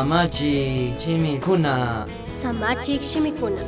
Samachi shimikuna. Samachik shimikuna.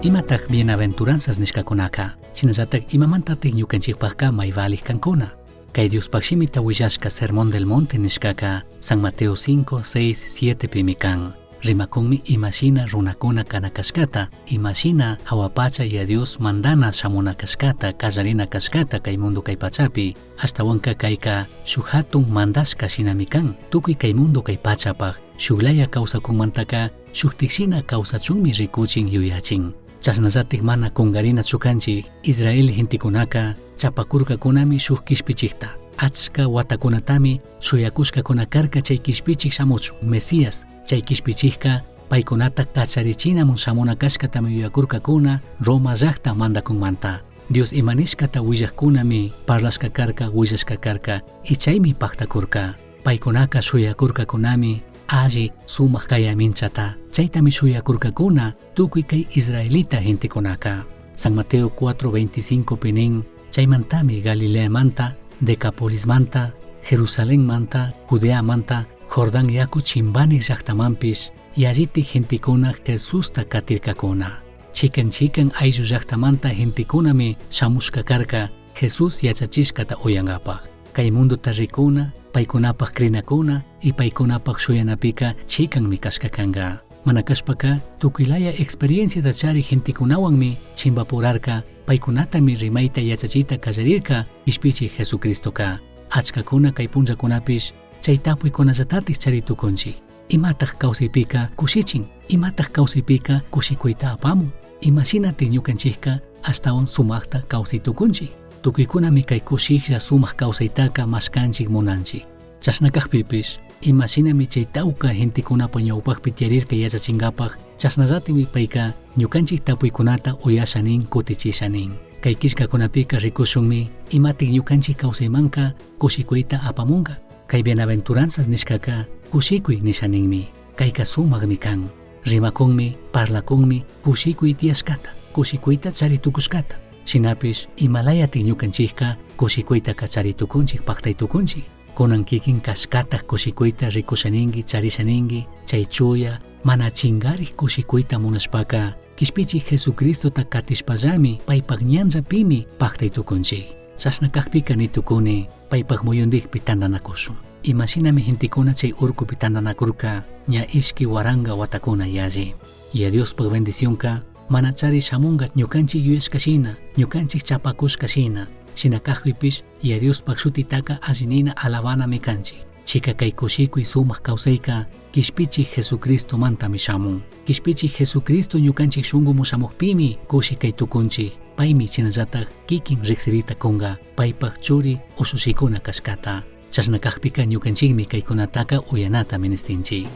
Imataj bienaventuranzas nishkakunaka, shinallatak imamantatik ñukanchikpakka may valij kankuna. Kay Diospaj shimita willashka Sermón del Monte nishkaka San Mateo 5, 6, 7 pimi kan. Rimakunmi imashina runakuna kana kashkata, imashina jahua pacha Yaya Dios mandana shamuna kashkata, kallarina kashkata kay mundo kay pachapi, ashtawanka kayka shuk hatun mandashka shinami kan, tukuy kay mundo kay pachapaj, shuklaya kawsakunmantaka shuktikshina kawsachunmi rikuchin yuyachin. Chashnallatik mana kungarinachu kanchik, Israel gentekunaka chapakurkakunami shuk kishpichikta. Achka watakunatami shuyakushkakuna karka chay kishpichik shamuchun, Mesías, chay kishpichikka paykunata kacharichinamun shamuna kashkatami yuyakurkakuna Roma llakta mandakunmanta. Dios ima nishkata willakkunami parlashka karka, willashka karka, y chaymi paktakurka. Paykunaka shuyakurkakunami alli sumak kayaminchata, chaytami shuyakurkakuna tukuy kay israelita gentekunaka. San Mateo 4:25 pi nin, chaymantami Galileamanta, Decapolismanta, Jerusalenmanta, Judeamanta, Jordán yaku chimbanik llaktamanpish yallitik gentekuna Jesusta katirkakuna. Chikan chikan ayllu llaktamanta gentekunami shamushka karka Jesús yachachishkata uyankapak. Kay mundota rikuna, paykunapak crinakuna y paykunapak shuyanapika chikanmi kashka kanka. Mana kashpaka tukuylaya experienciata charik gentekunawanmi chimpapurarka, paykunatami rimayta yachachiyta kallarirka Kishpichik Jesucristoka. Achkakuna kay punllakunapish chay tapuykunallatatik chari tukunchik. Imataj kawsaypika kushichin? Imataj kawsaypika kushikuyta apamun? Imashinatik ñukanchikka ashtawan sumakta kawsay tukunchik? Tukuykunami kay kushiklla sumak kawsaytaka mashkanchik munanchik. Chashna kakpipish, imashinami chay tawka gentekunapa ñawpakpi tiyarirka yachachinkapak, chashnallatikmi payka ñukanchik tapuykunata uyasha nin, kutichisha nin. Kay killkakunapika rikushunmi imatik ñukanchik kawsaymanka kushikuyta apamunka. Kay bienaventuranzas nishkaka kushikuy nisha ninmi. Kayka sumakmi kan. Rimakunmi, parlakunmi kushikuy tiyashkata, kushikuyta chari tukushkata. Shinapish imalayatik ñukanchikka kushikuytaka chari tukunchik, paktay tukunchik. Kunan kikin kashkatak kushikuyta rikusha ninki, charisha ninki, chay chuya, mana chingarik kushikuyta munashpaka, Kishpichik Jesucristota katishpallami paypak ñanllapimi paktay tukunchik. Chashna kakpika ni tukuni paypak muyundikpi tantanakushun. Imashinami gentekuna chay urkupi tantanakurka ña ishki waranka watakuna yalli. Yaya Diospak bendicionka mana chari shamunka ñukanchik yuyashka shina, ñukanchik chapakushka shina. Shina kakpipish Yaya Diospak shutitaka alli nina alabanami kanchik. Chika kay kushikuy sumak kawsayka Kishpichik Jesucristomantami shamun. Kishpichik Jesucristo ñukanchik shunkumu shamukpimi kushi kay tukunchik. Paymi shinallatak kikin riksirita kunka paypak churi ushushikuna kashkata. Chashna kakpika ñukanchikmi kaykunataka uyanata ministinchik.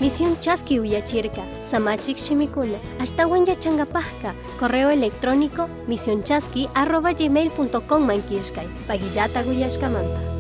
Misión Chaski uyachirka, samachik shimikuna, ashtawan yachangapajka, correo electrónico misionchaski@gmail.com man killkay, pagillata uyashkamanta.